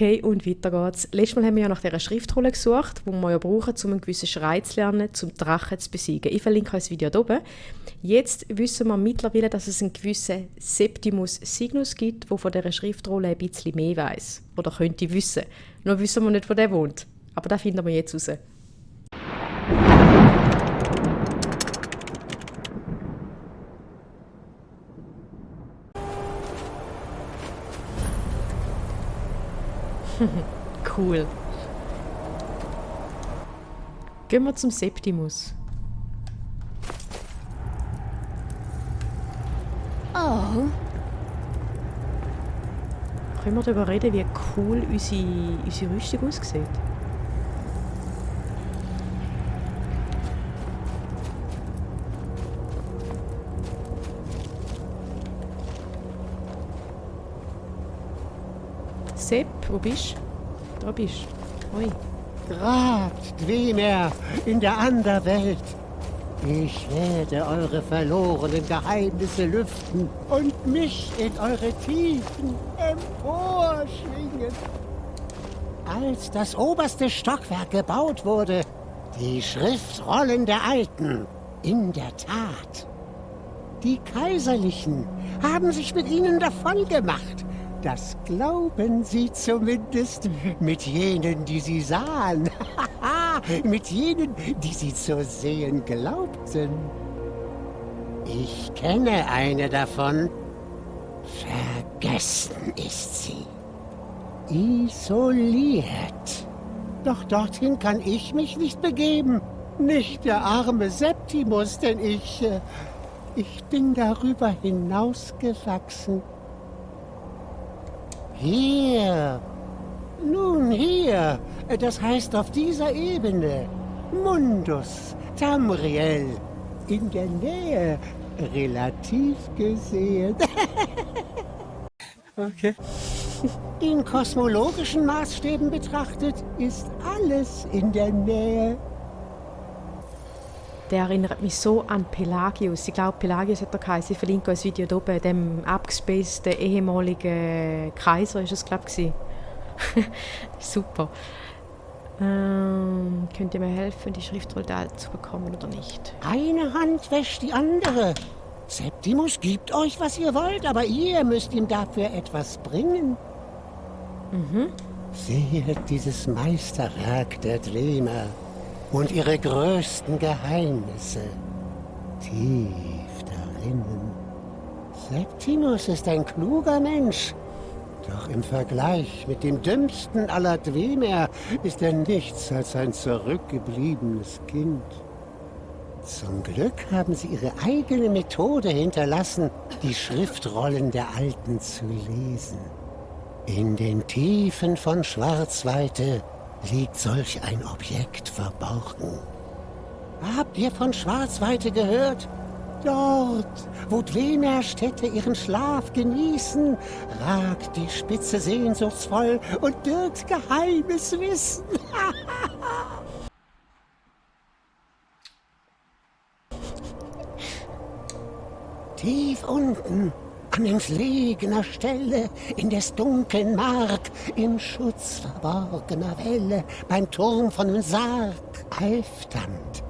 Okay, und weiter geht's. Letztes Mal haben wir ja nach dieser Schriftrolle gesucht, die wir ja brauchen, um einen gewissen Schrei zu lernen, um Drachen zu besiegen. Ich verlinke euch das Video hier oben. Jetzt wissen wir mittlerweile, dass es einen gewissen Septimus Signus gibt, der von dieser Schriftrolle ein bisschen mehr weiss. Oder könnte wissen. Noch wissen wir nicht, wo der wohnt. Aber das finden wir jetzt raus. Cool. Gehen wir zum Septimus. Oh. Können wir darüber reden, wie cool unsere Rüstung aussieht? Sepp, wo bist du? Da bist du. Hoi. Grab, Dwemer, in der Anderwelt. Ich werde eure verlorenen Geheimnisse lüften und mich in eure Tiefen emporschwingen. Als das oberste Stockwerk gebaut wurde, die Schriftrollen der Alten, in der Tat. Die Kaiserlichen haben sich mit ihnen davongemacht. Das glauben sie zumindest mit jenen, die sie sahen. Mit jenen, die sie zu sehen glaubten. Ich kenne eine davon. Vergessen ist sie. Isoliert. Doch dorthin kann ich mich nicht begeben. Nicht der arme Septimus, denn ich bin darüber hinausgewachsen. Hier. Nun hier. Das heißt auf dieser Ebene. Mundus, Tamriel. In der Nähe. Relativ gesehen. Okay. In kosmologischen Maßstäben betrachtet ist alles in der Nähe. Der erinnert mich so an Pelagius. Ich glaube, Pelagius hat er geheißen. Ich verlinke euch das Video hier oben, dem abgespaceden ehemaligen Kaiser ist es, glaube ich. Super. Könnt ihr mir helfen, die Schriftrolle zu bekommen oder nicht? Eine Hand wäscht die andere. Septimus gibt euch, was ihr wollt, aber ihr müsst ihm dafür etwas bringen. Seht dieses Meisterwerk der Dwemer und ihre größten Geheimnisse tief darinnen. Septimus ist ein kluger Mensch, doch im Vergleich mit dem dümmsten aller Dwemer ist er nichts als ein zurückgebliebenes Kind. Zum Glück haben sie ihre eigene Methode hinterlassen, die Schriftrollen der Alten zu lesen. In den Tiefen von Schwarzweite liegt solch ein Objekt verborgen. Habt ihr von Schwarzweite gehört? Dort, wo Dwemer-Städte ihren Schlaf genießen, ragt die Spitze sehnsuchtsvoll und birgt geheimes Wissen. Tief unten, an entlegener Stelle, in des dunklen Mark, im Schutz verborgener Welle, beim Turm von dem Sarg, Halfdand.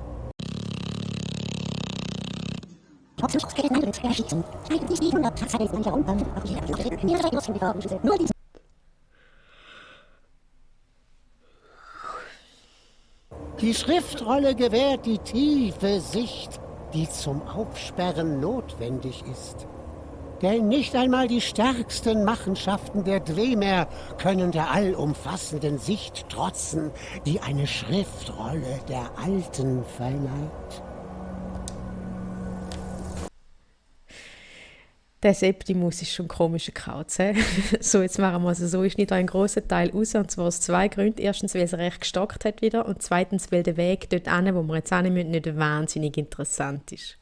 Die Schriftrolle gewährt die tiefe Sicht, die zum Aufsperren notwendig ist. Denn nicht einmal die stärksten Machenschaften der Dwemer können der allumfassenden Sicht trotzen, die eine Schriftrolle der Alten verleiht. Der Septimus ist schon ein komischer Kauz. So, jetzt machen wir also so, ist nicht ein grosser Teil raus, und zwar aus zwei Gründen. Erstens, weil es recht gestockt hat wieder, und zweitens, weil der Weg dort hin, wo wir jetzt hin müssen, nicht wahnsinnig interessant ist.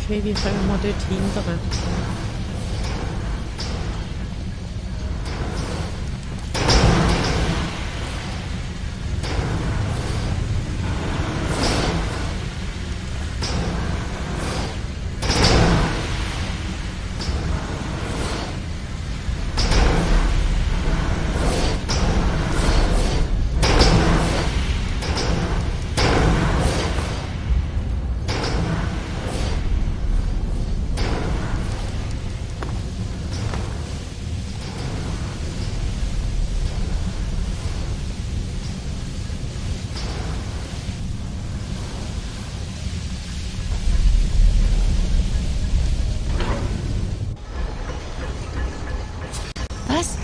Okay, wie können wir dort hindern? Was?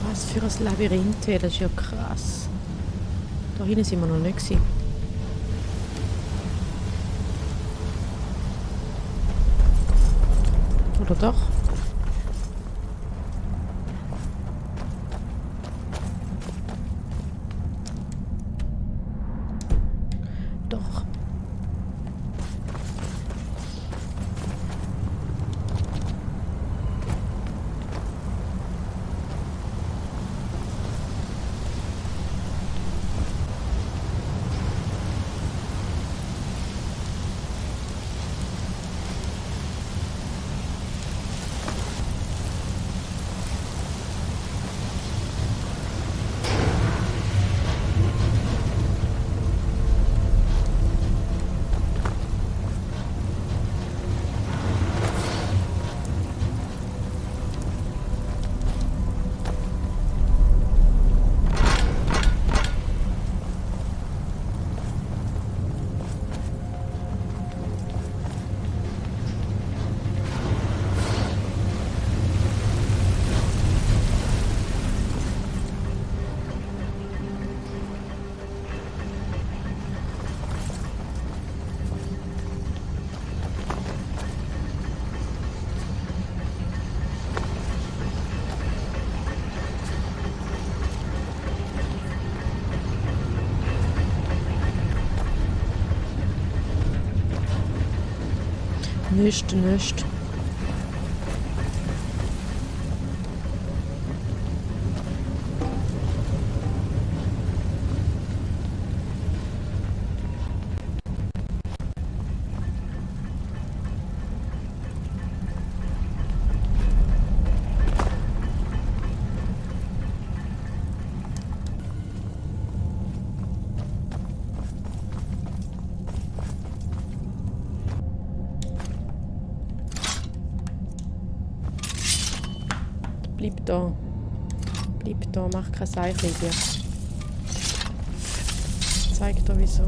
Was für ein Labyrinth, das ist ja krass. Da hinten sind wir noch nicht gewesen. Oder doch? Doch. Nicht. Bleib da, mach kein Zeichen. Zeig dir wieso.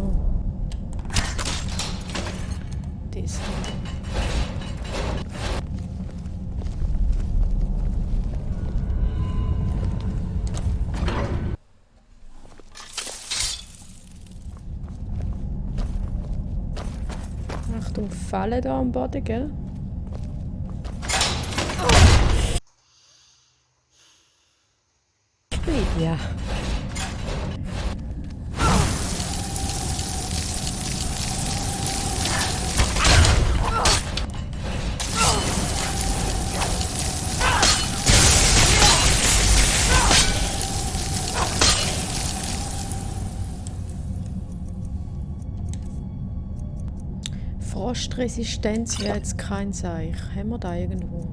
Das. Achtung, Falle da am Boden, gell? Ja. Frostresistenz wäre jetzt kein Zeichen. Haben wir da irgendwo?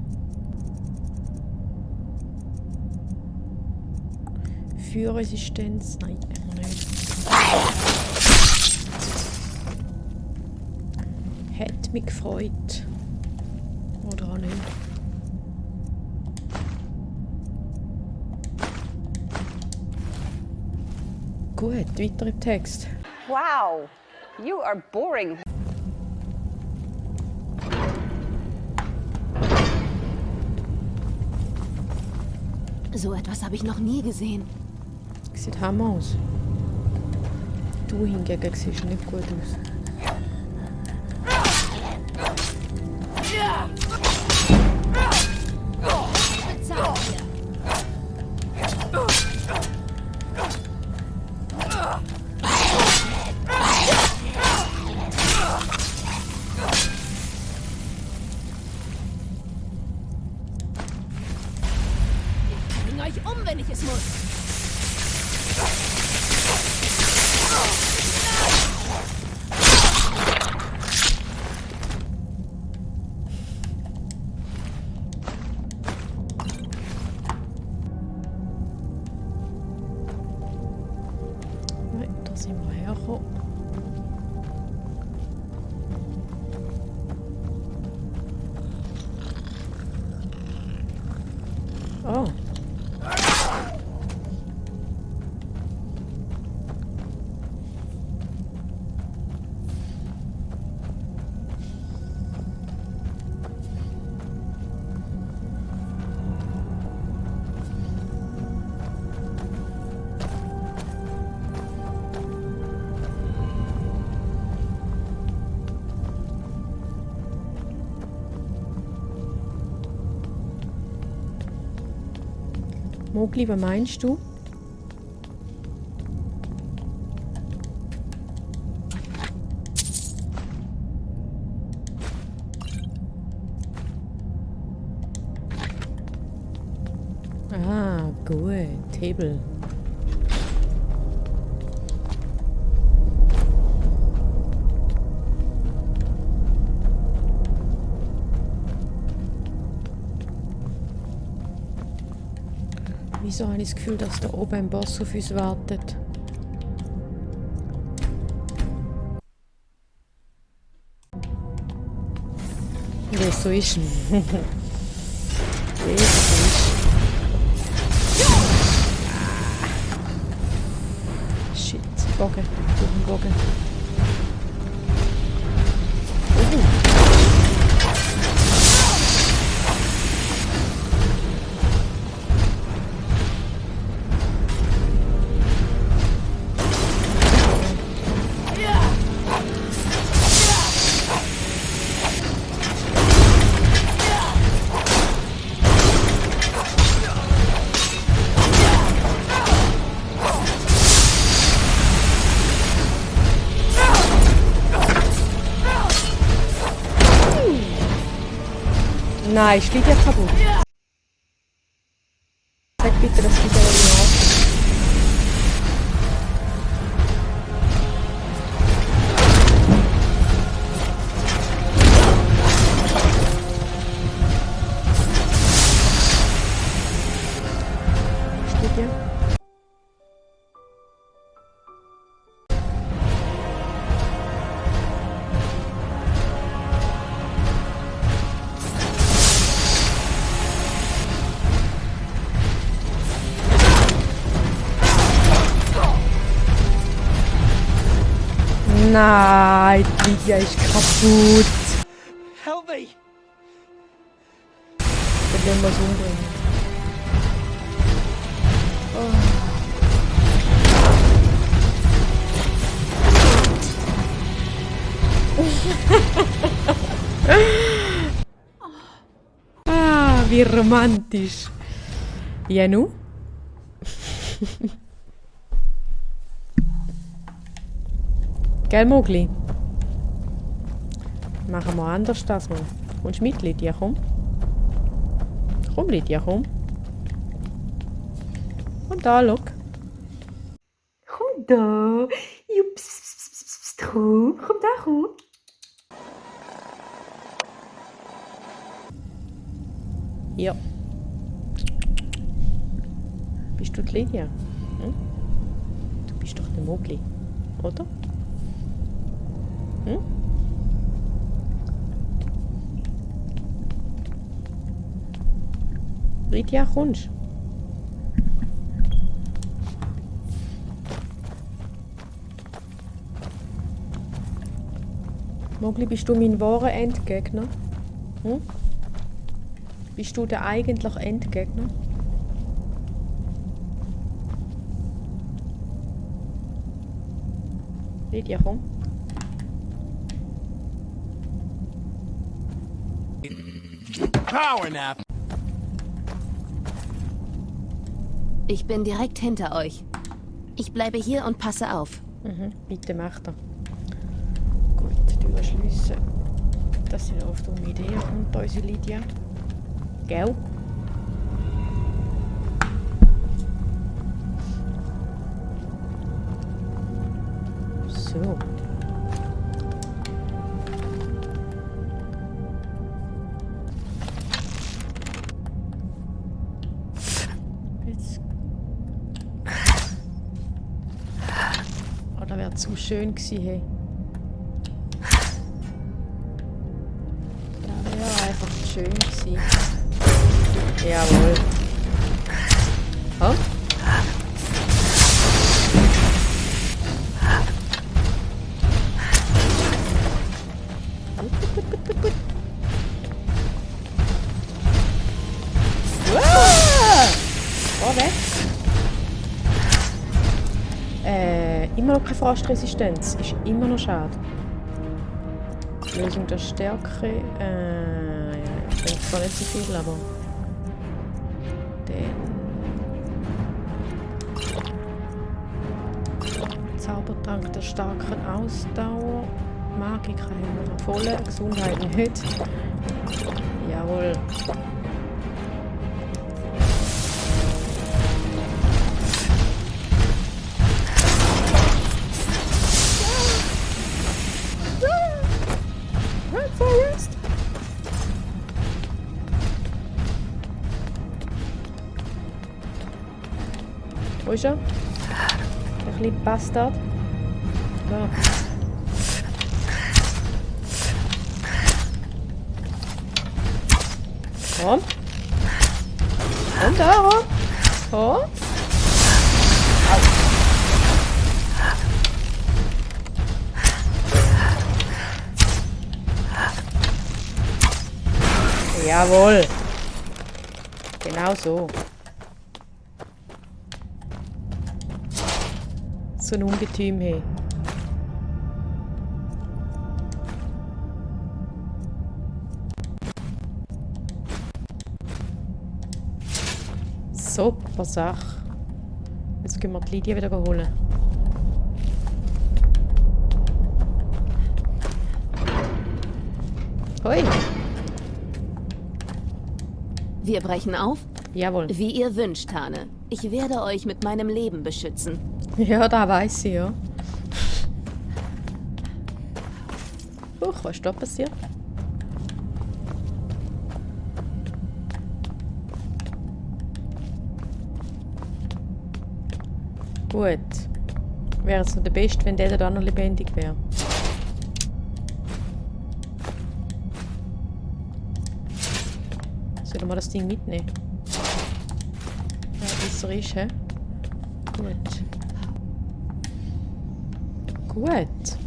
Feuerresistenz? Nein, haben wir nicht. Hätte mich gefreut. Oder auch nicht. Gut, weiter im Text. Wow, you are boring. So etwas habe ich noch nie gesehen. Sieht Hammer aus. Du hingegen siehst nicht gut aus. Ich bringe euch um, wenn ich es muss. Nein, da sind wir hergekommen. Oh. Mogli, was meinst du? Ah, gut. Table. Wieso habe ich das Gefühl, dass da oben ein Boss auf uns wartet? Wie es so ist. Wie es so ist. Shit, Bogen. Durch den Bogen. Nein, steht ja kaputt. Sag bitte, das geht ja nicht auf. Steht ja. Nein, die Lydia ist kaputt. Help me! Dann werden wir es umbringen. Oh. Ah, wie romantisch. Ja, nu? Gell, Mogli? Machen wir anders das mal. Kommst du mit, Lydia? Komm. Komm, Lydia, komm. Und da, schau. Komm da. Jups, komm da, komm. Hier. Bist du die Lydia? Hm? Du bist doch der Mogli, oder? Hm? Lydia, kommst du? Mogli, bist du mein wahrer Endgegner? Hm? Bist du der eigentliche Endgegner? Lydia, komm. Power nap. Ich bin direkt hinter euch. Ich bleibe hier und passe auf. Bitte mach das. Gut, Tür schliessen. Das sind oft dumme Ideen von unsere Lydia. Gell? So. Jetzt. Oh, das wäre zu schön gewesen, hey. Das wäre einfach schön gewesen. Jawohl. Oh? Gut. Oh, weg. Immer noch keine Frostresistenz. Ist immer noch schade. Lösung der Stärke. Ich denke zwar nicht so viel, aber. Den Zaubertrank der starken Ausdauer. Magik haben wir noch voll. Gesundheit nicht. Jawohl. Red Forest. Wo ist er? Der kleine Bastard. Da. Komm. Und da. Komm. Jawohl. Genau so. So ein Ungetüm, hey. Super Sache. Jetzt können wir die Lydia wieder holen. Hoi. Wir brechen auf? Jawohl. Wie ihr wünscht, Hane. Ich werde euch mit meinem Leben beschützen. Ja, da weiß ich, ja. Huch, was ist da passiert? Gut. Wäre es noch der Beste, wenn der da noch lebendig wäre. Sollen wir das Ding mitnehmen? Ja, besser ist, hä? Gut. Gut.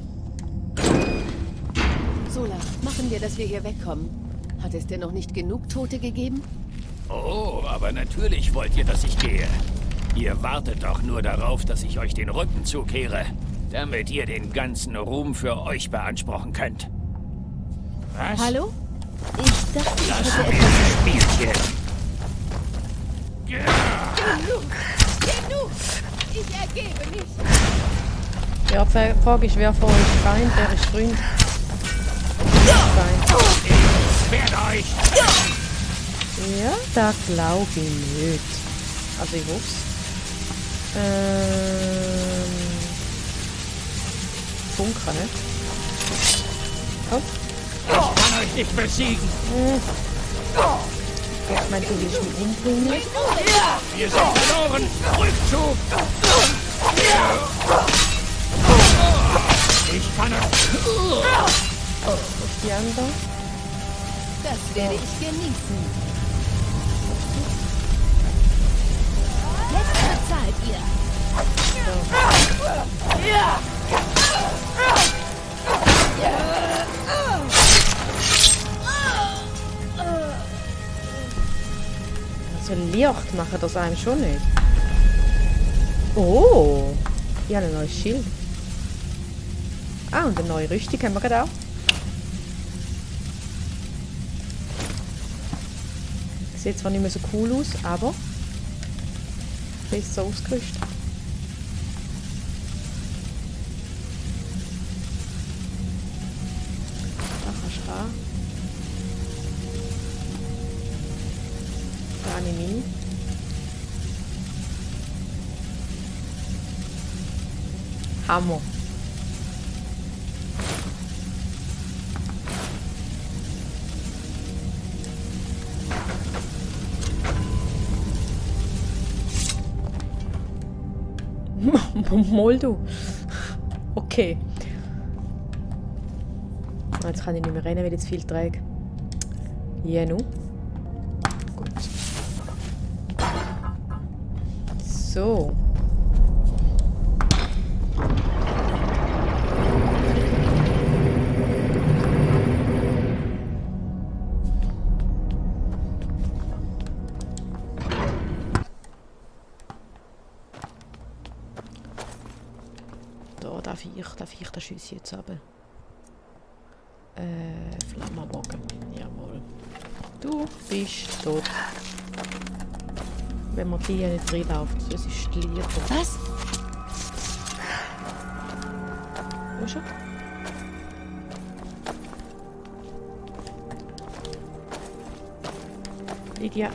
Sola, machen wir, dass wir hier wegkommen. Hat es denn noch nicht genug Tote gegeben? Oh, aber natürlich wollt ihr, dass ich gehe. Ihr wartet doch nur darauf, dass ich euch den Rücken zukehre, damit ihr den ganzen Ruhm für euch beanspruchen könnt. Was? Hallo? Ich dachte, ich Lass hätte mir etwas... das Spielchen. Genug! Ich ergebe mich! Ja, die Frage ist, wer von euch Feind, wer ist Freund? Feind. Ich werde euch... Ja, da glaube ich nicht. Also ich hoffe es. Funker, ne? Oh. Ich kann euch nicht besiegen. Ich meine, du willst mich umbringen. Wir sind verloren! Rückzug! Ich kann es. Wo ist die andere? Das werde ich genießen. Jetzt bezahlt ihr. Also Licht machen das einem schon nicht. Oh, ich habe ein neues Schild. Ah, und eine neue Rüstung haben wir gerade auch. Sieht zwar nicht mehr so cool aus, aber besser ausgerüstet. Da kannst du ran. Da nehme ich. Hammer. Mal du. Okay. Jetzt kann ich nicht mehr rennen, weil ich zu viel trage. Ja, nu. Gut. So. Da darf ich das Schüsse jetzt haben. Flammenbogen. Jawohl. Du bist tot. Wenn man hier nicht reinläuft, das ist die Liebe. Was? Wo ist er? Lydia,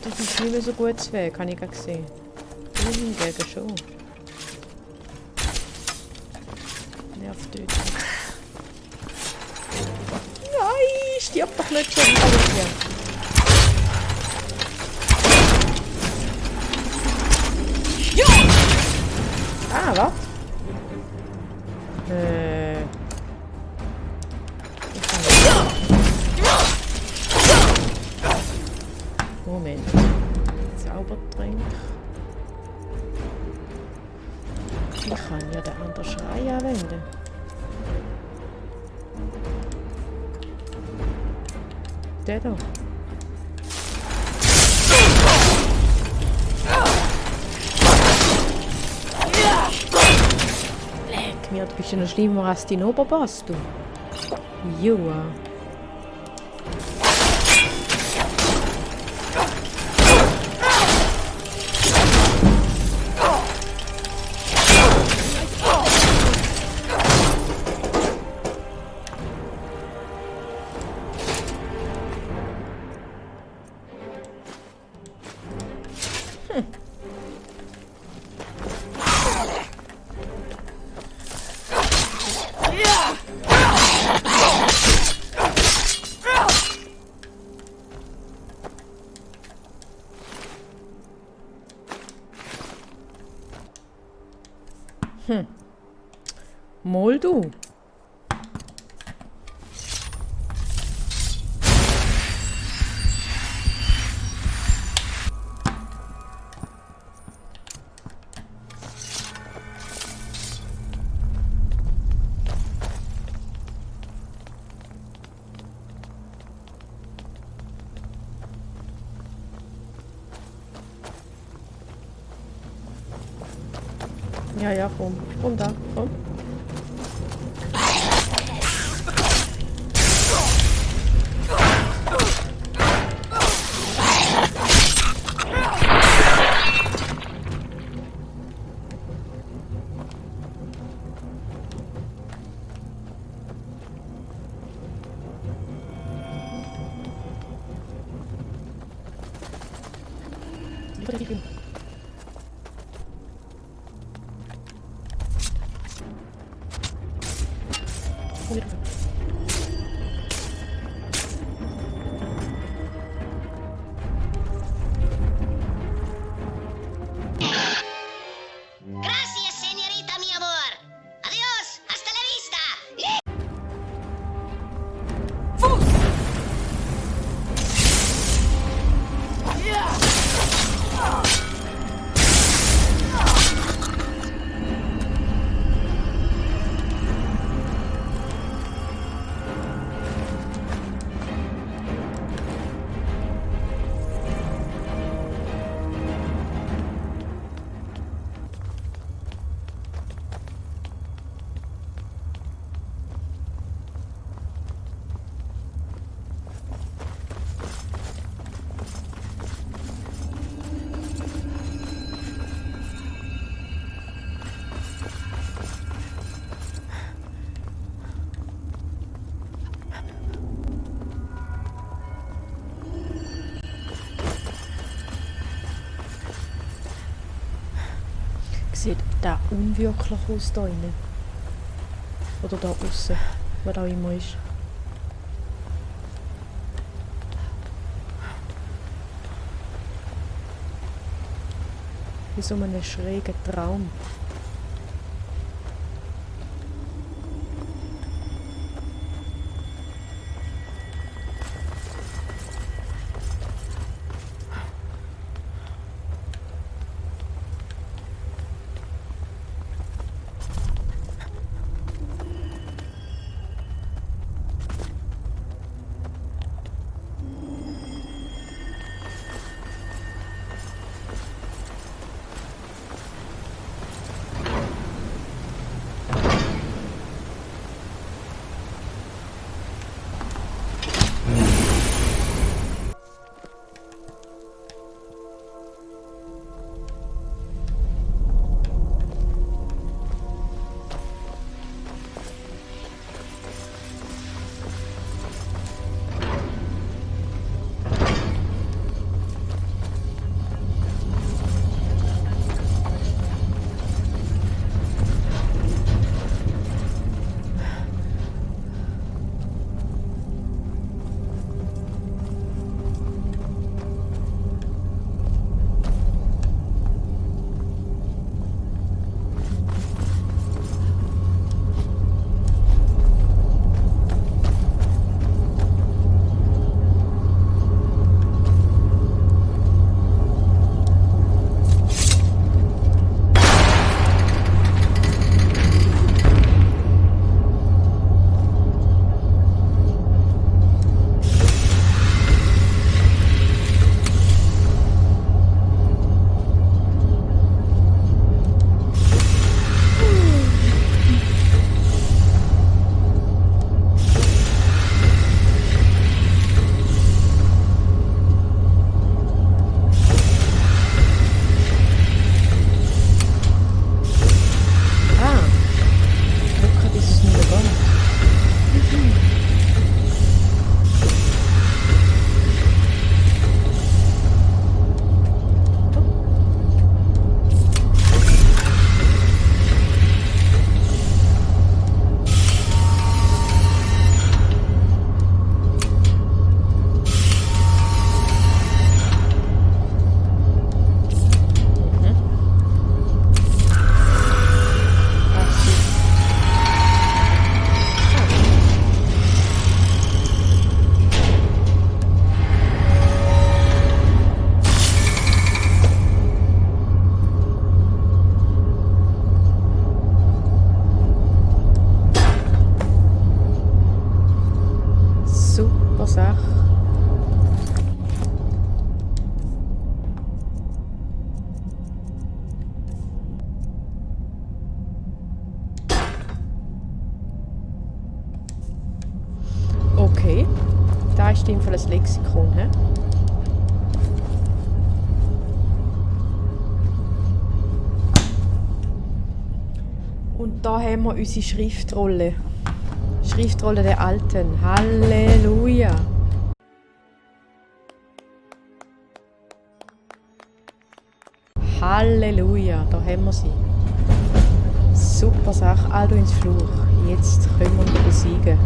das ist nicht mehr so gut Weg, habe ich gerade gesehen. Du hingegen schon. Nervtötung. Nein, stirb doch nicht schon. Ah, was? Moment. Zaubertränk. Ich kann ja den anderen Schrei anwenden. Der da. Leck mir, du bist ja noch schlimmer als dein Oberboss, du. Joa. Mal du. Ja, ja, komm. Komm da, komm. Sieht da unwirklich aus da innen. Oder da außen, was auch immer ist. Wie so einen schrägen Traum. Okay, da ist in dem Fall ein Lexikon. He? Und da haben wir unsere Schriftrolle. Schriftrolle der Alten. Halleluja! Halleluja, da haben wir sie. Super Sache, Alduins Fluch. Jetzt können wir ihn besiegen.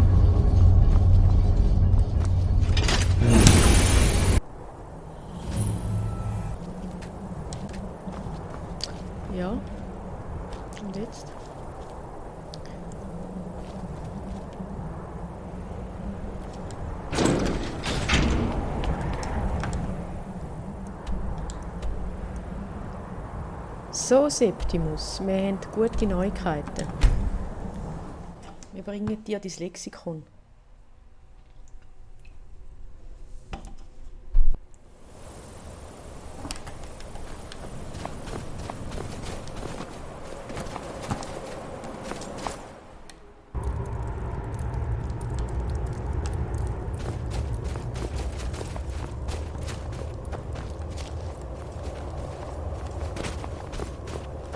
Ja. Und jetzt? So, Septimus, wir haben gute Neuigkeiten. Wir bringen dir dein Lexikon.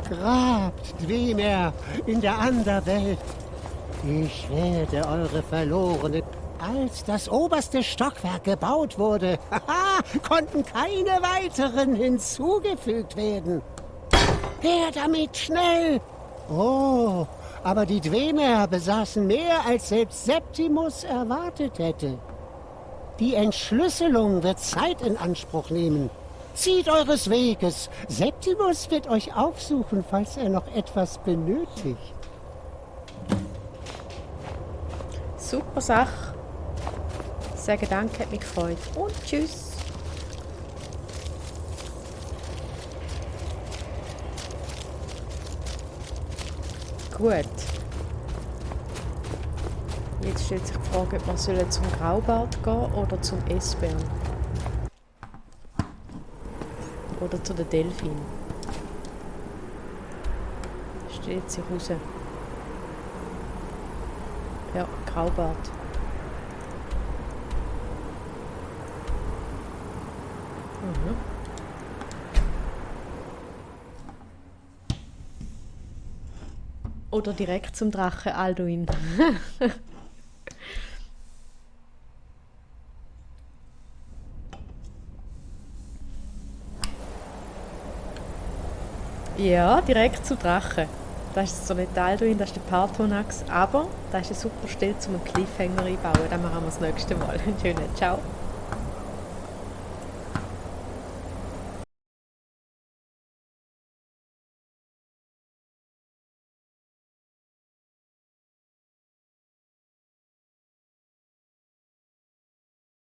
Grabt, Dwemer, in der Anderwelt. Ich werde eure Verlorenen. Als das oberste Stockwerk gebaut wurde, konnten keine weiteren hinzugefügt werden. Her damit, schnell! Oh, aber die Dwemer besaßen mehr, als selbst Septimus erwartet hätte. Die Entschlüsselung wird Zeit in Anspruch nehmen. Zieht eures Weges. Septimus wird euch aufsuchen, falls er noch etwas benötigt. Super Sache. Sagen Danke, hat mich gefreut. Und tschüss. Gut. Jetzt stellt sich die Frage, ob wir zum Graubart gehen oder zum Esbern. Oder zu den Delfin. Stellt sich raus. Ja, Graubart. Mhm. Oder direkt zum Drachen Alduin. Ja, direkt zum Drachen. Das ist so nicht Alduin, das ist der Partonax, aber das ist eine super Stelle, um einen Cliffhanger einbauen. Das machen wir das nächste Mal. Schönen Ciao.